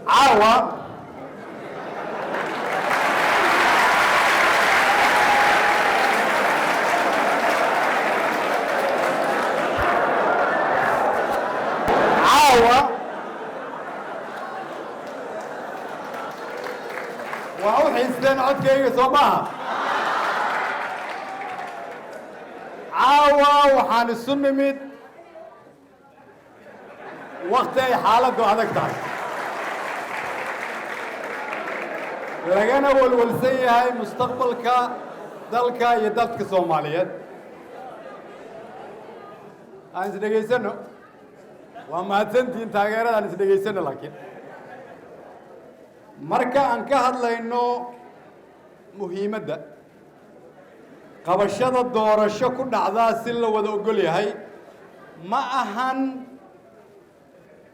Caawa caawa waa u xiisteen codkayga, soo maaha? Caawa waxaan isu nimid wakti ay xaaladdu adag tahay, lagana walwalsan yahay mustaqbalka dalka iyo dadka Soomaaliyeed. Aan is dhegaysano. Waa mahadsantihiin taageerada. Aan is dhegaysano. Laakiin marka aan ka hadlayno muhiimadda qabashada doorasho ku dhacdaa si la wada ogol yahay, ma ahan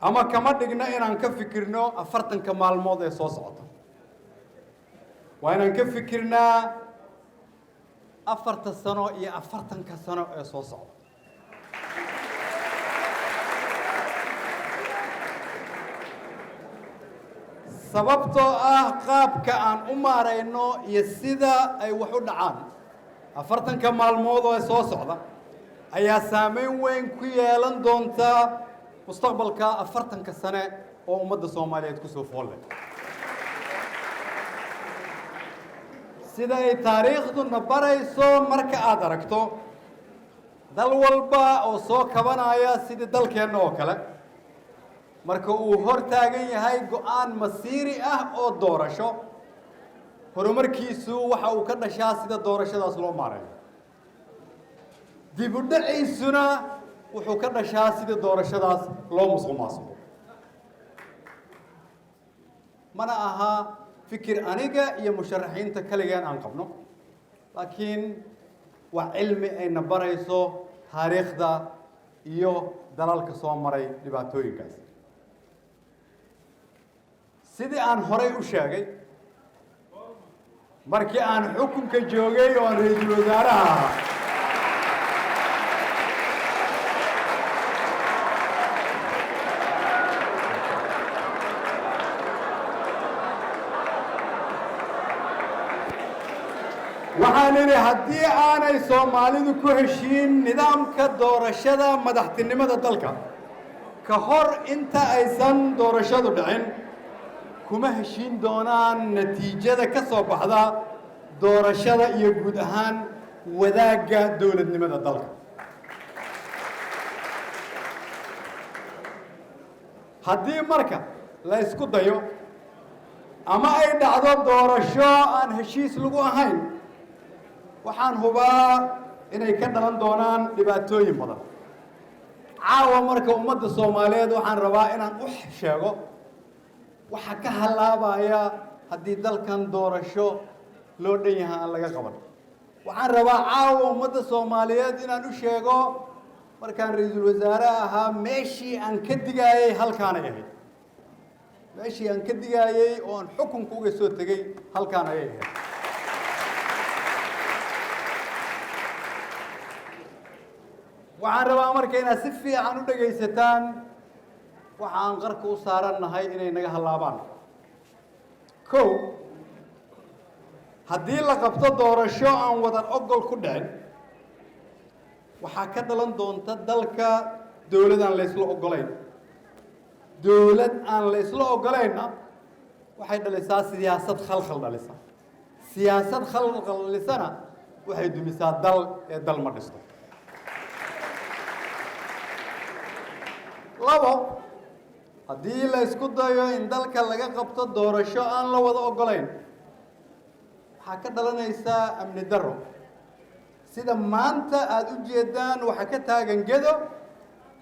ama kama dhigno inaan ka fikirno 40-ka maalmood ee soo socota. Waa inaan ka fikirnaa 4-ta sano iyo 40-ka sano ee soo socda. Sababtoo ah qaabka aan u maarayno iyo sida ay wax u dhacaan 40-ka maalmood oo soo socda ayaa saameyn weyn ku yeelan doonta mustaqbalka 40-ka sane oo ummadda Soomaaliyeed kusoo fool leh. Sida ay taariikhduna barayso, marka aad aragto dal walba oo soo kabanaya sidii dalkeenna oo kale, marka uu hor taagan yahay go-aan masiiri ah oo doorasho, horumarkiisu waxa uu ka dhashaa sida doorashadaas loo maareeyo, dib u dhaciisuna wuxuu ka dhashaa sidii doorashadaas loo musuq maasuqo. Mana aha fikir aniga iyo musharaxiinta kaligeen aan qabno, laakiin waa cilmi ayna barayso taariikhda iyo dalalka soo maray dhibaatooyinkaas. Sidii aan horay u sheegay markii aan xukunka joogay oo aan ra-iisul wasaaraha ahaa, waxaan idhi haddii aanay Soomaalidu ku heshiin nidaamka doorashada madaxtinimada dalka ka hor inta aysan doorashadu dhicin, kuma heshiin doonaan natiijada ka soo baxda doorashada iyo guud ahaan wadaagga dowladnimada dalka. Haddii marka la isku dayo ama ay dhacdo doorasho aan heshiis lagu ahayn, waxaan hubaa inay ka dhalan doonaan dhibaatooyin badan. Caawa marka ummadda Soomaaliyeed waxaan rabaa inaan u sheego waxa ka hallaabaya haddii dalkan doorasho loo dhan yahay aan laga qaban. Waxaan rabaa caawa ummadda Soomaaliyeed inaan u sheego, markaan ra-iisul wasaare ahaa, meeshii aan ka digaayey halkaanay ahayd. Meeshii aan ka digaayey oo aan xukunka uga soo tegey halkaan ayay ahayd. Waxaan rabaa marka inaad si fiican u dhegaysataan waxa aan qarka u saaran nahay inay naga hallaabaan. Kow, haddii la qabto doorasho aan wadan ogol ku dhicin, waxaa ka dhalan doonta dalka dowlad aan la isla ogolayn. Dowlad aan la isla ogolaynna waxay dhalisaa siyaasad khalkhal dhalisa. Siyaasad khalkhal dhalisana waxay dumisaa dal ee dal ma dhisto. Labo, haddii la isku dayo in dalka laga qabto doorasho aan la wada ogolayn, waxaa ka dhalanaysaa amni darro, sida maanta aada u jeedaan waxaa ka taagan Gedo,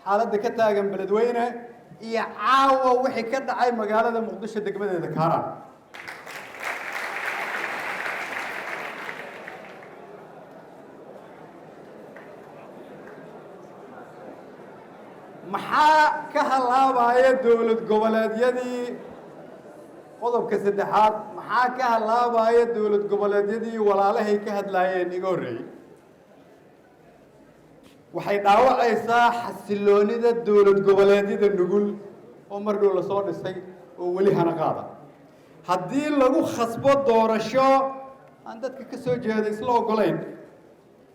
xaaladda ka taagan Beledweyne, iyo caawa wixii ka dhacay magaalada Muqdisho, degmadeeda Kaaraan. Maxaa ka hallaabaya dowlad goboleedyadii? Qodobka saddexaad, maxaa ka hallaabaya dowlad goboleedyadii walaalahay ka hadlaayeen iga horreeyey? Waxay dhaawacaysaa xasiloonida dowlad goboleedyada nugul oo mar dhow lasoo dhisay oo oo weli hana qaada. Haddii lagu khasbo doorasho aan dadka ka soo jeeda isla oggolayn,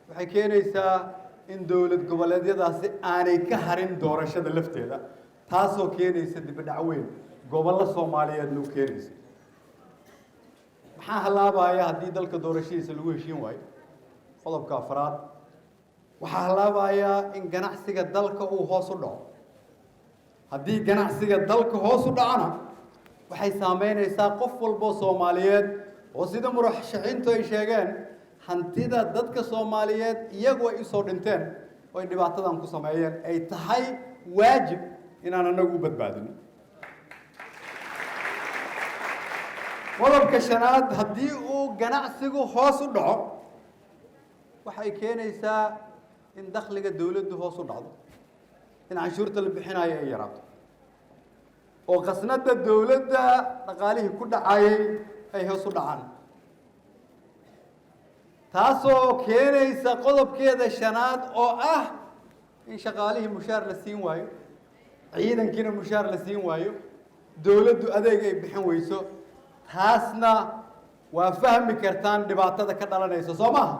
waxay keenaysaa in dowlad goboleedyadaasi aanay ka harin doorashada lafteeda, taasoo keenaysa dibadhac weyn gobollo Soomaaliyeedna u keenaysa. Maxaa halaabaya haddii dalka doorashadiisa lagu heshiin waayo? Qodobka afraad, waxaa halaabayaa in ganacsiga dalka uu hoos u dhaco. Haddii ganacsiga dalka hoos u dhacona, waxay saameynaysaa qof walboo Soomaaliyeed, oo sida murashaxiintu ay sheegeen, hantida dadka Soomaaliyeed iyagu ay usoo dhinteen oo ay dhibaatadan ku sameeyeen, ay tahay waajib inaan anagu u badbaadino. Qodobka shanaad, haddii uu ganacsigu hoos u dhaco, waxay keenaysaa in dakhliga dowladdu hoos u dhacdo, in canshuurta la bixinayo ay yaraato, oo khasnadda dowladda dhaqaalihii ku dhacayay ay hoos u dhacaan, taasoo keenaysa qodobkeeda shanaad oo ah in shaqaalihii mushaar la siin waayo, ciidankiina mushaar la siin waayo, dowladdu adeeg ay bixin weyso. Taasna waa fahmi kartaan dhibaatada ka dhalanaysa, soo maaha?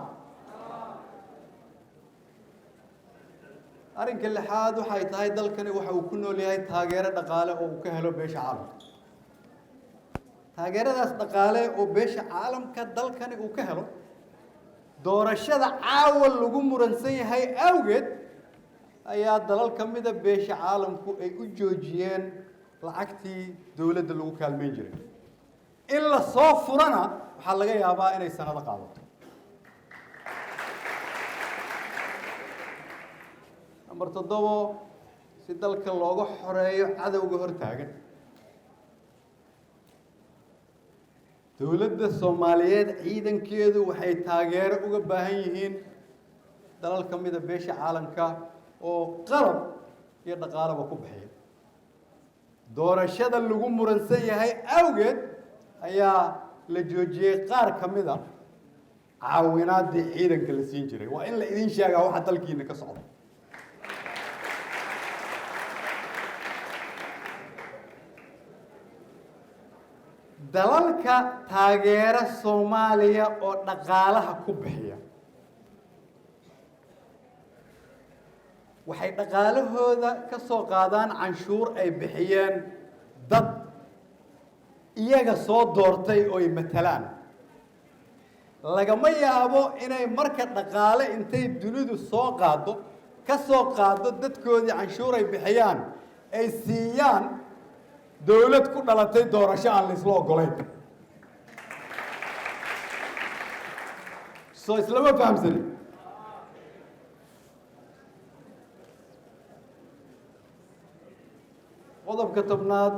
Arrinka lixaad waxay tahay, dalkani waxa uu ku nool yahay taageero dhaqaale oo uu ka helo beesha caalamka. Taageeradaas dhaqaale oo beesha caalamka dalkani uu ka helo, doorashada caawa lagu muransan yahay awgeed ayaa dalal ka mida beesha caalamku ay u joojiyeen lacagtii dowladda lagu kaalmeyn jiray. In la soo furana waxaa laga yaabaa inay sanado qaadato. Number 7, si dalka looga xoreeyo cadowga hortaagan, dowladda Soomaaliyeed ciidankeedu waxay taageero uga baahan yihiin dalal ka mida beesha caalamka oo qalab iyo dhaqaalaba ku bixiya. Doorashada lagu muransan yahay awgeed ayaa la joojiyey qaar ka mid a caawinaadii ciidanka la siin jiray. Waa in la idin sheegaa waxa dalkiina ka socda. Dalalka taageera Soomaaliya oo dhaqaalaha ku bixiya waxay dhaqaalahooda ka soo qaadaan canshuur ay bixiyeen dad iyaga soo doortay oo ay matalaan. Lagama yaabo inay marka dhaqaale intay dunidu soo qaaddo, ka soo qaaddo dadkoodii canshuur ay bixiyaan, ay siiyaan dowlad ku dhalatay doorasho aan la isla oggolayn. Soo islama fahamsanin? Qodobka 10aad,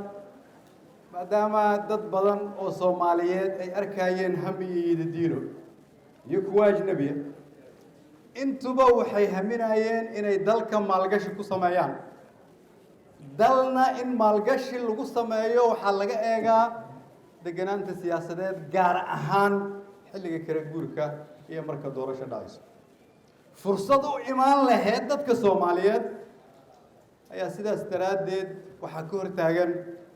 maadaama dad badan oo Soomaaliyeed ay arkayeen hami iyo yididiilo iyo kuwa ajnabiya intuba, waxay haminayeen inay dalka maalgashi ku sameeyaan. Dalna in maalgashi lagu sameeyo waxaa laga eegaa deganaanta siyaasadeed, gaar ahaan xilliga kala guurka iyo marka doorasho dhacayso. Fursad u imaan lahayd dadka Soomaaliyeed ayaa sidaas daraaddeed waxaa ka hortaagan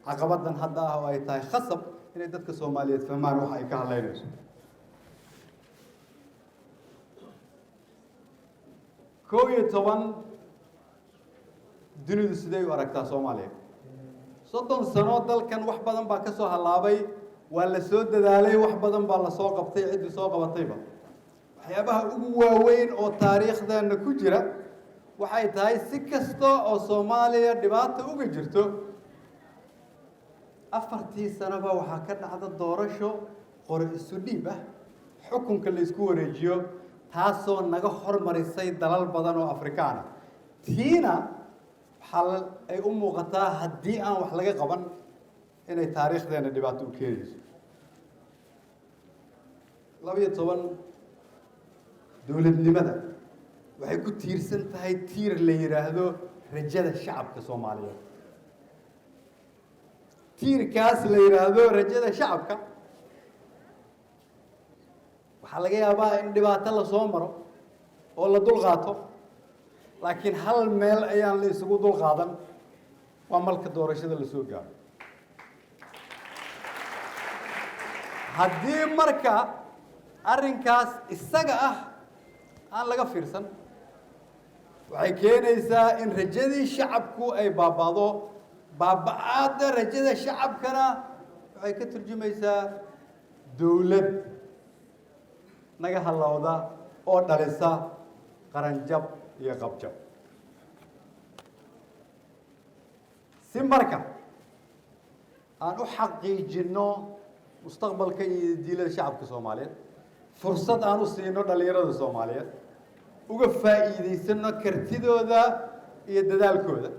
caqabadan hadda ah, oo ay tahay khasab inay dadka Soomaaliyeed fahmaan waxa ay ka hadlaynayso. 11, dunidu sidey u aragtaa Soomaaliya? 30 sano dalkan wax badan baa ka soo hallaabay. Waa la soo dadaalay, wax badan baa lasoo qabtay, ciddii soo qabatayba. Waxyaabaha ugu waaweyn oo taariikhdeenna ku jira waxay tahay, si kasta oo Soomaaliya dhibaata uga jirto, 4tii sanoba waxaa ka dhacda doorasho qori isu dhiib ah, xukunka la isku wareejiyo, taasoo naga hormarisay dalal badan oo Afrikaan ah. Tiina waxaa ay u muuqataa, haddii aan wax laga qaban, inay taariikhdeena dhibaato u keenayso. 12, dowladnimada waxay ku tiirsan tahay tiir la yidhaahdo rajada shacabka Soomaaliyeed. Tiirkaas la yidhaahdo rajada shacabka waxaa laga yaabaa in dhibaato lasoo maro oo la dul qaato, laakiin hal meel ayaan la isugu dul qaadan, waa marka doorashada lasoo gaaro. Haddii marka arrinkaas isaga ah aan laga fiirsan, waxay keenaysaa in rajadii shacabku ay baaba'do. Baaba'aadda rajada shacabkana waxay ka turjumaysaa dowlad naga hallowda oo dhalisa qaranjab iyo qabjab. Si marka aan u xaqiijinno mustaqbalka iyo diilada shacabka Soomaaliyeed, fursad aan u siino dhalinyarada Soomaaliyeed, uga faa'iidaysano kartidooda iyo dadaalkooda,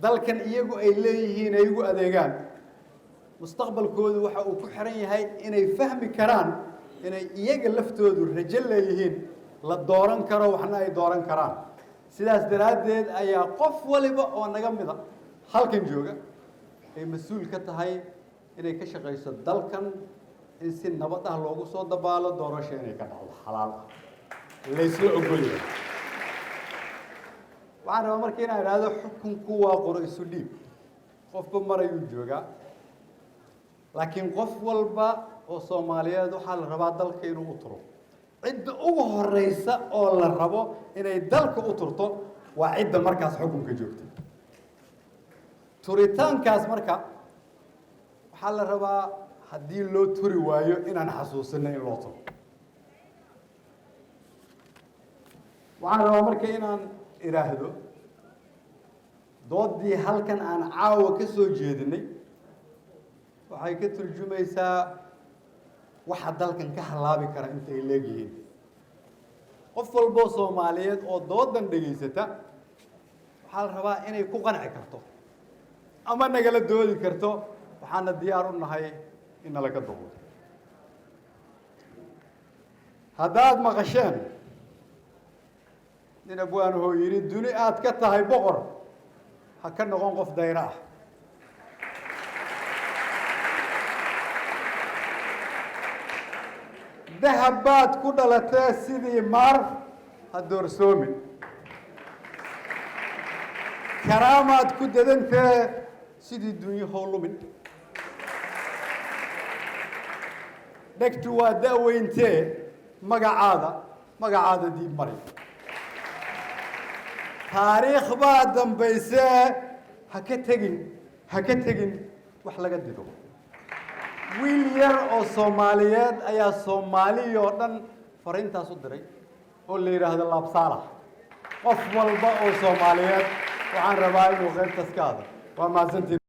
dalkan iyagu ay leeyihiin ay ugu adeegaan, mustaqbalkoodu waxa uu ku xiran yahay inay fahmi karaan inay iyaga laftoodu rajo leeyihiin, la dooran karo, waxna ay dooran karaan. Sidaas daraaddeed ayaa qof waliba oo naga mida halkan jooga ay mas-uul ka tahay inay ka shaqayso dalkan in si nabad ah loogu soo dabaalo, doorasho inay ka dhacdo xalaal ah, laysla ogolyahay. Waxaan rabaa marka inaan idhaahdo, xukunku waa qoro isu dhiib, qofba mar ayuu joogaa, laakiin qof walba oo Soomaaliyeed waxaa la rabaa dalka inuu u turo. Cidda ugu horeysa oo la rabo inay dalka u turto waa cidda markaas xukunka joogta. Turitaankaas marka waxaa la rabaa, haddii loo turi waayo, inaan xasuusino in loo turo. Waxaan rabaa marka inaan idhaahdo, doodii halkan aan caawa ka soo jeedinay waxay ka turjumaysaa waxa dalkan ka halaabi kara inta ay leegyihiin. Qof walboo Soomaaliyeed oo doodan dhegaysata waxaa la rabaa inay ku qanci karto ama nagala doodi karto. Waxaana diyaar u nahay in nalaga doodo. Haddaad maqasheen nin abwaanahoo yidhi, "Duni aad ka tahay boqor, ha ka noqon qof dayro ah." Dahab baad ku dhalatee, sidii maar ha doorsoomin. Karaamaad ku dadantee, sidii dunyo how lumin. Dhegtu waa da'weyntee, magacaada magacaada diib mari. Taariikh baa dambaysee, ha ka tegin, ha ka tegin wax laga dido. Wiil yar oo Soomaaliyeed ayaa Soomaaliya oo dhan fariintaas u diray oo la yidhaahdo Laabsaalax. Qof walba oo Soomaaliyeed waxaan rabaa inuu qaybtaas ka hado. Waa mahadsantiin.